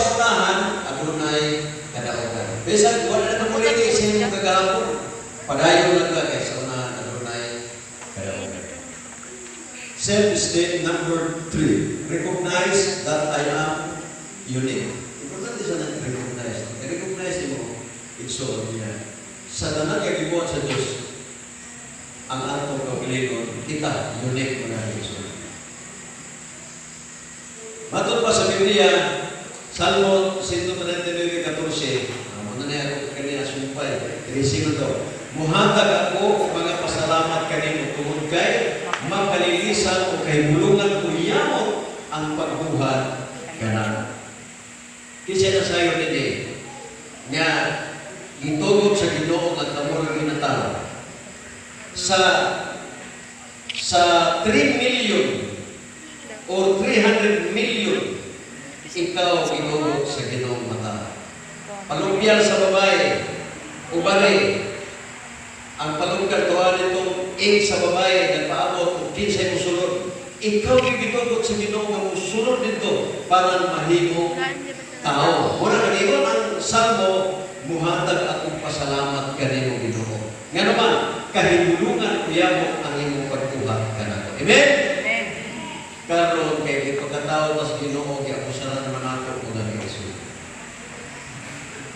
Sa unahan, adunay kadaugan. Bisan wala na mulili sa imong kagahapon, padayon lang ka kay sa unahan adunay kadaugan. Self-esteem number 3. Recognize that I am unique. Importante sa recognize. Recognize mo, igsoon niya. Sa tanan nga gibuhat sa Diyos, ang atong kaugalingon, kita, unique mga igsoon. Matod pa sa Biblia, Salmo 139:14, amo na niya ako kanina sumpay, 13 to. "Muhatag ako og mga pasalamat kanimo tungod kay makalilisan o kahibulungan ko yamot ang pagbuhat kanako." Kinsa na sayo dinhi nga gitugot sa Ginoo nga kamo ra ginatao? Sa 3 million or 300 million, ikaw gitugot sa Ginoo mata. Palumpian sa babae, ubari, ang palungkal tuwa nitong 8 sa babae, nagpaabot og 15 musulod. Ikaw yung gitugot sa Ginoo nga musulod dito para mahimo tao. Mura nag-ingon ang Salmo, "Muhatag akong pasalamat kanimo, Ginoo. Nga naman, kahibulungan kuyamo ang imong pagbuhat kanako." Amen? Amen. Karon kay gipagkatao tas Ginoo, giakusaran man nato mga Hesus.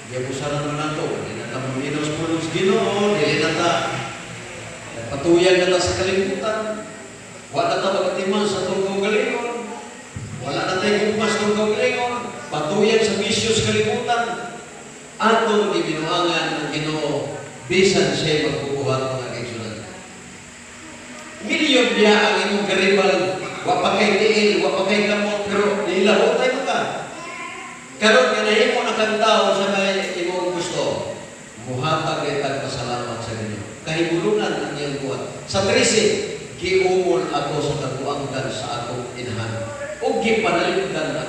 Giakusaran man nato, di na ta maminaw sa pulong sa Ginoo, dili na ta nagpatuyang na ta sa kalibutan. Wala na ta magatiman sa atong kaugalingon. Wala na tayo gugma sa atong kaugalingon. Patuyang sa bisyo sa kalibutan. Atong gibinuangan ang Ginoo bisan siya magbubuhat, mga kaigsunan. Milyon niya ang imong karibal, wa pa kay tiil, wa pa kay kamot, pero nilahutay mo ka. Karon nga nahimo na kang tao sa may imong gusto, muhatag kay tag pasalamat sa Ginoo. Kahibulungan ang iyang buhat. Sa 13, "Giumol ako sa kabuanggan sa akong inahan, ug gipanalipdan."